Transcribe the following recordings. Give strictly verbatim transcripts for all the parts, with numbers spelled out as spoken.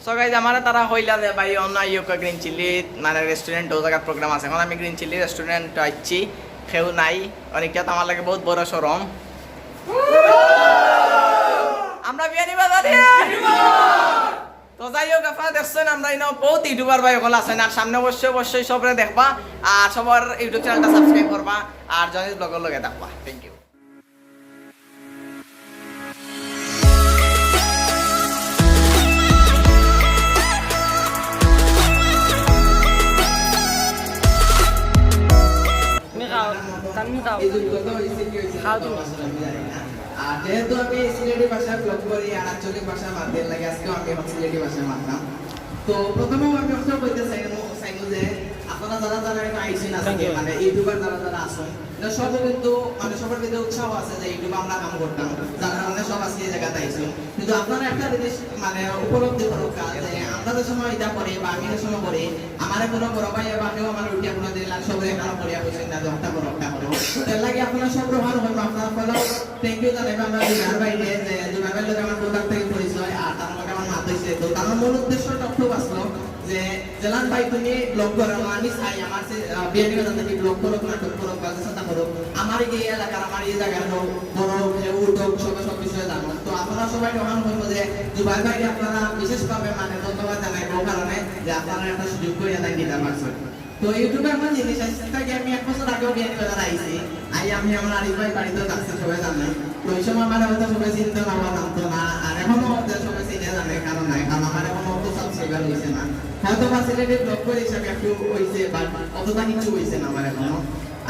So guys, আমারে তারা কইলা যে ভাই অনো আইউক্কা গ্রিন চিলি মানে রেস্টুরেন্ট, অউ জাগাত প্রোগ্রাম আছে। এখন আমি গ্রিন চিলি রেস্টুরেন্ট আইছি, কেউ নাই। অনেকে তো আমার লাগি বহুত বড় শরম। আমরা বিয়ানীবাজারি। তো যাই হোক, আপনারা দেখছইন আমরা ইনো বহুত ইউটিউবার ভাই অকল আছইন, আর সামনে অবশ্যই অবশ্যই সবরে দেখবা। আর সবার ইউটিউব চ্যানেলটা সাবস্ক্রাইব করবা, আর জনিস ব্লগর লগে থাকবা। Thank you. তুমি খাও, তানভীর খাও। খাও তুমি। আর যেহেতু আমি সিলেটি ভাষায় ব্লগ করি আর আঞ্চলিক ভাষায় মাতি, এর লাগি আজকেও আমি এখন সিলেটি ভাষায় মাতলাম। তো প্রথমেউ আমি অবশ্য কইতে চাই, চাইমু যে আপনারা যারা যারা এখানে আইছেন আজকে, মানে ইউটিউবার যারা যারা আছেন, এটা সব কিন্তু মানে সবার ভিতরে উৎসাহ আছে যে ইউটিউবে আমরা কাম করতাম, যার কারণে সব আজকে এই জায়গাতে আইছেন। কিন্তু আপনারা একটা জিনিস মানে উপলব্ধি করুক যে আমরা যে সময় এটা করি বা আমি যে সময় করি, আমার কোনো বড় ভাই বা কেউ আমার উঠিয়া কোনো দিন লাগ সবাই এখানে করিয়া বলছেন না যে একটা করো, একটা করো। এর লাগি আপনারা সব গ্রহণ হইব, আপনারা ফলো থ্যাংক ইউ জানাইবা আমরা জুবাইর ভাইরে, যে জুবাইর ভাইর লগে আমার প্রথম থেকে পরিচয়, আর তার লগে আমার মাত হইছে। তো তার মূল উদ্দেশ্যটা খুব আসলো যে, "জেলান ভাই, তুমি ব্লগ করো, আমি চাই আমার সে, আহ, বিয়ানীবাজার থাকি ব্লগ করো, নাটক করো, বা যেটা করো, আমার এই এলাকার, আমার এই জায়গার হোক, বড় হোক, যে উঠ হোক, সবে সব বিষয়ে জানো।" তো আপনারা সবাই গ্রহণ করবো যে জুবাইর ভাইরে আপনারা বিশেষভাবে মানে ধন্যবাদ জানাইবো, কারণে যে আপনারা একটা সুযোগ করে দেন দিতে পারছেন। তো ইউটিউবে এমন জিনিস আছে, তাই আমি এক বছর আগেও বিয়ানীবাজার আইছি। আই আমি আমার আরিফ ভাই বাড়িতেও থাকছি, সবাই জানে। তো ওই সময় আমার হয়তো সবাই চিনতো না বা জানতো না, আর এখনো হয়তো সবাই চিনে জানে, কারণ নাই, কারণ আমার এখনো অত সাবস্ক্রাইবার হইছে না। হয়তো বা সিলেটি ব্লগ করে হিসাবে একটু হইছে, বাট অতটা কিছু হইছে না আমার এখনো।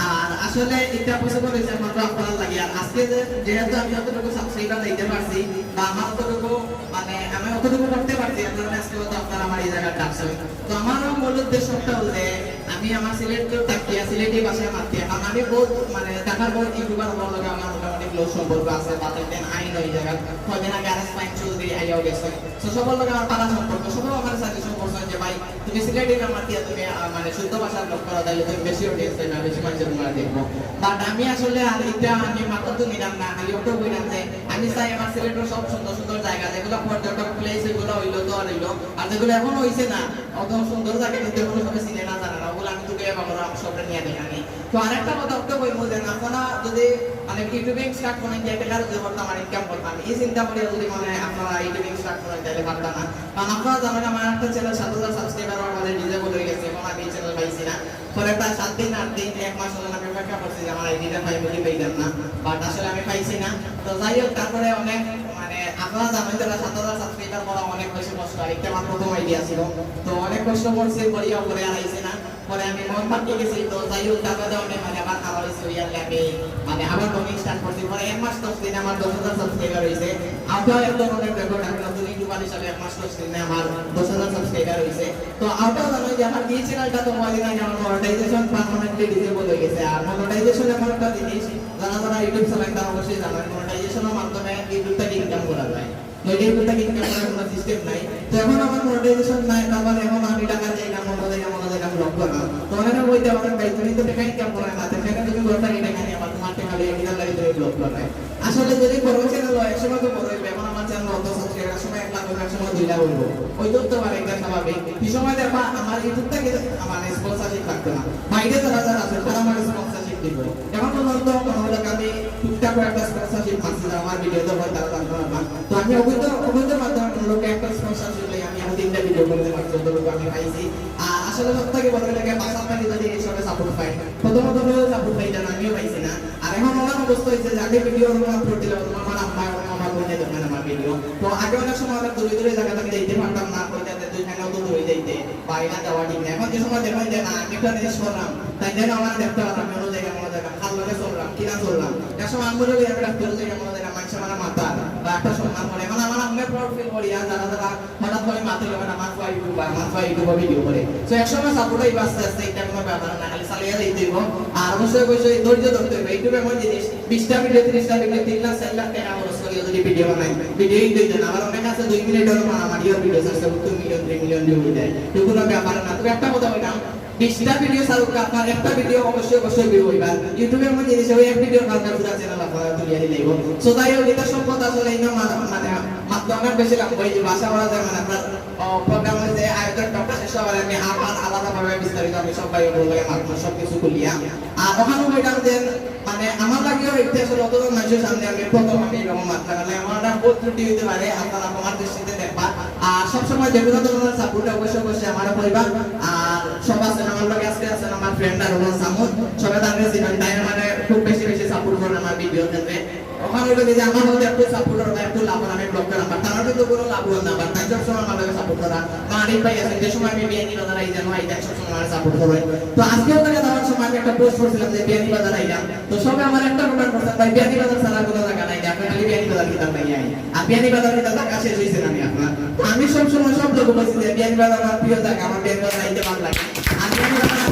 আর আসলে এটা পসিবল হইছে একমাত্র আপনারা লাগি। আর আজকে যে, যেহেতু আমি অতটুকু সাবস্ক্রাইবার দিতে পারছি, বা আমার অতটুকু, মানে, আমি অতটুকু করতে পারছি, এর কারণে আজকে হয়তো আপনারা আমার এই জায়গায় ডাকছেন। তো আমারও মূল উদ্দেশ্যটা হলো যে আমি আমার সিলেট থাকিয়া সিলেটি ভাষায় মাতি, কারণ আমি বহুত, মানে, ঢাকার বহুত ইউটিউবার আমার লগে আমার মোটামুটি ক্লোজ সম্পর্ক আছে, বা তাই দেন আইন ওই জায়গা, কয়দিন আগে আরএস ফাইন চৌধুরী আইয়াও গেছে। তো সবার লগে আমার পাড়া সম্পর্ক, সবাই আমার সাজেশন করছেন যে, "ভাই, তুমি সিলেটি না মাতিয়া তুমি, আহ, মানে, শুদ্ধ ভাষায় ব্লগ করো, তাহলে তুমি বেশি অডিয়েন্স পাইবা, বেশি মানুষের তোমার দেখবো।" বাট আমি আসলে আর এটা আমি মাথা তো নিলাম না, খালি ওটাও বললাম যে আমি চাই আমার সিলেটের সব সুন্দর সুন্দর জায়গা, যেগুলো পর্যটক প্লেস, এগুলো হইলো তো আর হইলো, আর যেগুলো এখনো হইছে না, অত সুন্দর জায়গা কিন্তু এখনো সবাই চিনে না, জানে না, ওগুলো আমি তোকে এবার আমার সবটা নিয়ে দেখানি। তো আরেকটা কথা ওকে বলবো যে আপনারা যদি, মানে, ইউটিউবিং স্টার্ট করেন, যে টাকা রোজগার করতাম আর ইনকাম করতাম, এই চিন্তা করে যদি, মানে, আপনারা ইউটিউবিং স্টার্ট করেন, তাহলে পারতাম না। কারণ আপনারা জানেন আমার একটা চ্যানেল সাত হাজার সাবস্ক্রাইবার আমার মাঝে ডিজেবল হয়ে গেছে, এখন আমি এই চ্যানেল পাইছি না। পরে প্রায় সাত দিন, আট দিন, এক মাস হলো আমি অপেক্ষা করছি যে আমার আইডিটা পাইবো কি পাইতাম না, বাট আসলে আমি পাইছি না। তো যাই হোক, তারপরে অনেক, মানে, আপনারা জানেন যারা সাত হাজার সাবস্ক্রাইবার করা অনেক বেশি কষ্ট, আর একটা আমার প্রথম আইডিয়া ছিল। তো অনেক কষ্ট করছি, করিয়া পরে আর আইছে না। পরে আমি মন ভাঙি গেছি। তো যাই হোক, তারপরে অনেক, মানে, আবার খাওয়া হয়েছে, ওই আর আমি, মানে, আবার ব্লগিং স্টার্ট করছি। পরে এক মাস দশ দিনে আমার দশ হাজার সাবস্ক্রাইবার হয়েছে। আউটাও এক ধরনের রেকর্ড, আমি নতুন ইউটিউবার হিসাবে এক মাস দশ দিনে আমার দশ হাজার সাবস্ক্রাইবার হয়েছে। তো আউটাও জানো যে আমার এই চ্যানেলটা তো কয়দিন আগে আমার মনিটাইজেশন পার্মানেন্টলি ডিসেবল হয়ে গেছে। আর মনিটাইজেশন এমন একটা জিনিস, যারা যারা ইউটিউব চালায় তারা অবশ্যই জানেন, মনিটাইজেশনের মাধ্যমে ইউটিউব থেকে ইনকাম করা যায়। তো এটা ইউটিউব থেকে ইনকাম করার কোনো সিস্টেম নাই। তো এখন আমার মনিটাইজেশন নাই, তার মানে এখন আমি টাকা যাই না, মনে যাই না, মনে যাই না ব্লগ করা। তো অনেকে বলতে পারেন, "ভাই, তুমি তো টাকা ইনকাম করো না, তো সেখানে তুমি ঘর থাকি টাকা নিয়ে আবার তোমার টাকা লইয়া কিনার লাগে তুমি ব্লগ করো না।" আসলে যদি বড় চ্যানেল হয়, একসময় তো বড় হইবে। এখন আমার চ্যানেল অত সাবস্ক্রাইবার, সময় এক লাখ হইবে, একসময় দুই লাখ হইব, ওই তো হতে পারে, এটা স্বাভাবিক। কি সময় দেখবা আমার ইউটিউব থেকে আমার স্পন্সরশিপ লাগতো না, বাইরে যারা যারা আছে তারা আমার স্পন্সরশিপ দিব। এখন পর্যন্ত কোনো লোক আমি টুকটাক একটা স্পন্সরশিপ পাচ্ছি, যারা আমার ভিডিও দেখেন তারা জানতে পারবেন। তো আমি অবৈধ, অবৈধ মাধ্যমে কোনো লোকে একটা স্পন্সরশিপ লই আমি এখন তিনটা ভিডিও করতে পারছি, যতটুকু আমি পাইছি। আর আসলে সব থেকে বড় লাগে বাসার থেকে যদি এইসবে সাপোর্ট পাই, প্রথমত তো সাপোর্ট পাই, জানা আমিও পাইছি না। আর এখন আমার অবস্থা হয়েছে যে আমি ভিডিও আপলোড দিলাম, আমার আম্মা এবং আমার বোনে দেখবেন আমার ভিডিও। তো আগে অনেক সময় আমরা দূরে দূরে জায়গা থেকে যাইতে পারতাম না, ওই যাতে দুইখানে অত দূরে যাইতে বা এখানে যাওয়া ঠিক না। এখন যে সময় দেখবেন যে না, আমি একটা জিনিস করলাম, তাই যেন আমার দেখতে পারলাম, আমি অন্য জায়গায়, কোনো জায়গায়, কার লগে চললাম, কিনা চললাম। এক সময় আমি বলে, আমি রাখতে অন্য জায়গায়, কোনো জায়গায়, মানুষ আমার মাথা বা একটা সম্মান করে। এখন আমার আম্মা প্রাউড ফিল করি, আর যারা যারা হঠাৎ করে মাথায় যখন আমার ফুয়া ইউটিউবার, আমার ফুয়া ইউটিউবে ভিডিও করে। তো একসময় সাপোর্ট হইব আস্তে আস্তে, এটা কোনো ব্যাপার না, খালি চালিয়ে যাইতে হইব। আর অবশ্যই অবশ্যই ধৈর্য ধরতে হইব। ইউটিউব এমন জিনিস, বিশটা ভিডিও, ত্রিশটা ভিডিও, তিন লাখ, চার লাখ টাকা খরচ করিয়া যদি ভিডিও বানাই, ভিডিও হিট হইতো না। আবার অনেক আছে দুই মিনিট হলো মারামারি আর ভিডিও ছাড়ছে, দুই মিলিয়ন, তিন মিলিয়ন ভিউ হয়ে যায়। এগুলো ব্যাপার না। তবে একটা কথা বললাম, বিশটা ভিডিও ছাড়ুক, আপনার একটা ভিডিও অবশ্যই, অবশ্যই ভিউ অইবা। YouTube-এ এমন জিনিস অয়, এক ভিডিওর কারণে পুরা চ্যানেল আপনারা তুলিয়া দিলাইবো। So, যাই হোক, ইতা সব কথা আসলে ইনো মা-, মানে, মাততে অনেক বেশি লম্বা অই যাইবো। আশা করা যায়, মানে, আপনার, আহ, প্রোগ্রামর যে আয়োজনটা শেষ অওয়ার আমি আবার আলাদাভাবে বিস্তারিত আমি সব ভাই বলবো, মাতবো সব কিছু খুলিয়া। আর অখানউ কইতাম যে, মানে, আমার লাগিও ইতিহাসর অতজন মানুষর সামনে আমি প্রথম আমি এরকম মাতলাম। মানে, আমার একটা ভুল ত্রুটি অইতে পারে, আপনারা ক্ষমার দৃষ্টিতে দেখবা। আর সবসময় যে কোনো ধরনের সাপোর্ট অবশ্যই, অবশ্যই আমারে করবা। আর সব আছইন আমার লগে, আজকে আছইন আমার ফ্রেন্ড আর হলো সামুদ, সবে তারে চিনইন, তাইন মানে খুব বেশি বেশি সাপোর্ট করইন আমার ভিডিও ক্ষেত্রে। অখান অইলো যে আমার মধ্যে একটু সাপোর্ট অর, একটু লাভ অর, আমি ব্লগ করাম, but তারার কিন্তু কোনো লাভ অর না, but তাইন সবসময় আমার লগে সাপোর্ট করা। তো আরিফ ভাই আছইন, যে সময় আমি বিয়ানীবাজার আই যাইমু, আইয়া সবসময় আমারে সাপোর্ট করইন। তো আজকেও তারা যাওয়ার সময় আমি একটা পোস্ট করছিলাম যে বিয়ানীবাজার আইলাম, তো সবে আমারে একটা কমেন্ট করছইন, "ভাই, বিয়ানীবাজার ছাড়া কোনো জাগা নাই, আপনি খালি বিয়ানীবাজার কিতার লাগি আইন?" আর বিয়ানীবাজার কিতা জাগা শেষ অইছে না নি আপনার? তো আমি সবসময় সব লোক বলছি যে বিয়ানীবাজার আমার প্রিয় জাগা, আমার বিয়ানীবাজার আইতে ভালা লাগে। আর বিয়ানীবাজার আমি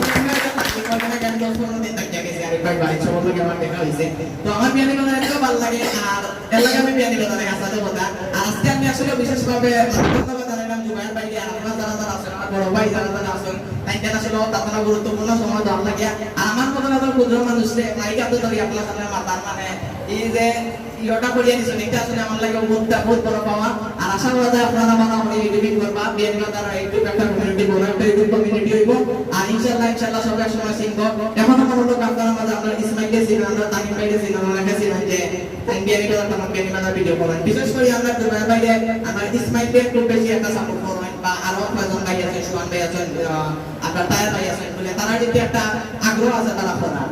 থাকি, কয়দিন আগে আমি দশ পনেরো দিন থাকিয়া গেছি, আরিফ ভাই, ভাই, সবার লগে আমার দেখা অইছে। তো আমার বিয়ানীবাজার এত ভালা লাগে, আর এর লাগি আমি বিয়ানীবাজারে আসাতে কথা। আর আজকে আমি আসলে বিশেষভাবে ধন্যবাদ জানাইলাম জুবায়ের ভাইরে, আর আপনারা যারা যারা আছইন, আমার বড় ভাই যারা যারা আছইন, তাইন আসলে তারা গুরুত্বপূর্ণ সময় দেওয়ার লাগিয়া। আর আমার মতন এত ক্ষুদ্র মানুষরে মাইক আতো ধরি আপনার সামনে মাতার মানে এই যে ইয়েটা করিয়া দিছইন, ইটা আসলে আমার লাগি বহুত, বহুত বড় পাওয়া। আর আশা করা যায় আপনারা মনে হয় YouTube করবা, বিয়ানীবাজার YouTube একটা কমিউনিটি, বড় একটা YouTube কমিউনিটি অইবো। আর ইনশাআল্লাহ, ইনশাআল্লাহ সব এক সময় চিনবো। এখনো কোনো লোক আপনারা মাঝে আপনারা ইসমাইলরে চিনইন, আপনারা তামিম ভাইরে চিনইন, অনেকে চিনইন যে তাইন বিয়ানীবাজার, তামাম বিয়ানীবাজার ভিডিও করইন। বিশেষ করি আমরা দুবাইর বাইরে আমরা ইসমাইলরে খুব বেশি একটা সাপোর্ট করইন, বা আরো কয়জন ভাই আছইন, সুহান ভাই আছইন, আহ, আপনার তাহের ভাই আছইন, বলে তারা কিন্তু একটা আগ্রহ আছে তারা করার।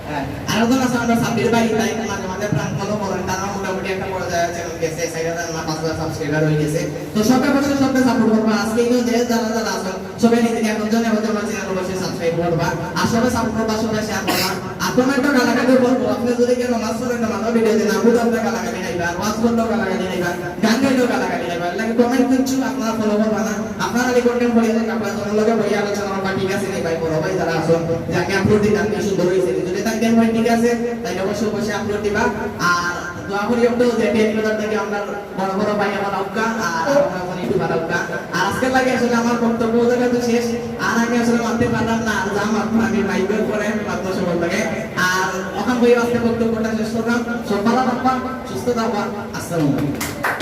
হ্যাঁ, আরো জন আছে আমরা সাব্বির ভাই, তাইন মাঝে মাঝে প্রাঙ্ক কলও করইন, তারা মোটামুটি একটা পর্যায়ে চ্যানেল গেছে, চার হাজার না পাঁচ হাজার সাবস্ক্রাইবার অই গেছে। তো সবে অবশ্যই সবকে সাপোর্ট করবা। আজকে ইনো যে যারা যারা আছইন, সবে নিজে এখন জনে হতে আমার চ্যানেল অবশ্যই সাবস্ক্রাইব করবা, আর সবে সাপোর্ট করবা, সবে শেয়ার করবা। আর কমেন্টও গালাগালি করবো, আপনি যদি কেউ নামাজ পড়েন, নামাজও ভিডিও দেন, আমি তো আপনার গালাগালি খাইবা, আর ওয়াজ করলেও গালাগালি খাইবা, গান গাইলেও গালাগালি খাইবা। লাগে কমেন্ট কিচ্ছু আপনারা ফলো করবা না, আপনারা খালি কন্টেন্ট পড়িয়া যান, আপনারা জনের লগে বইয়া আলোচনা করবা, ঠিক আছে নি ভাই, বড় ভাই যারা আছইন, যে আমি আপলোড দিতাম, কি সুন্দর অইছে, যদি তাই দেন ভাই, ঠিক আছে, তাইলে অবশ্যই অবশ্যই আপলোড দিবা। আর দোয়া করি একটু যে বিয়ানীবাজার থাকি আমরা বড় বড় ভাই আমার আউক্কা, আর আমরা এখন একটু ভালো আউক্কা। আর আজকের লাগি আসলে আমার বক্তব্য ওদের কাছে শেষ, আর আমি আসলে মাততে পারলাম না, আর যা মাতবো আমি মাইকের পরে আমি মাতবো সবার লগে। আর অখান ভাই আজকে বক্তব্যটা শেষ করলাম। সব ভালো থাকবা, সুস্থ থাকবা। আসসালামু আলাইকুম।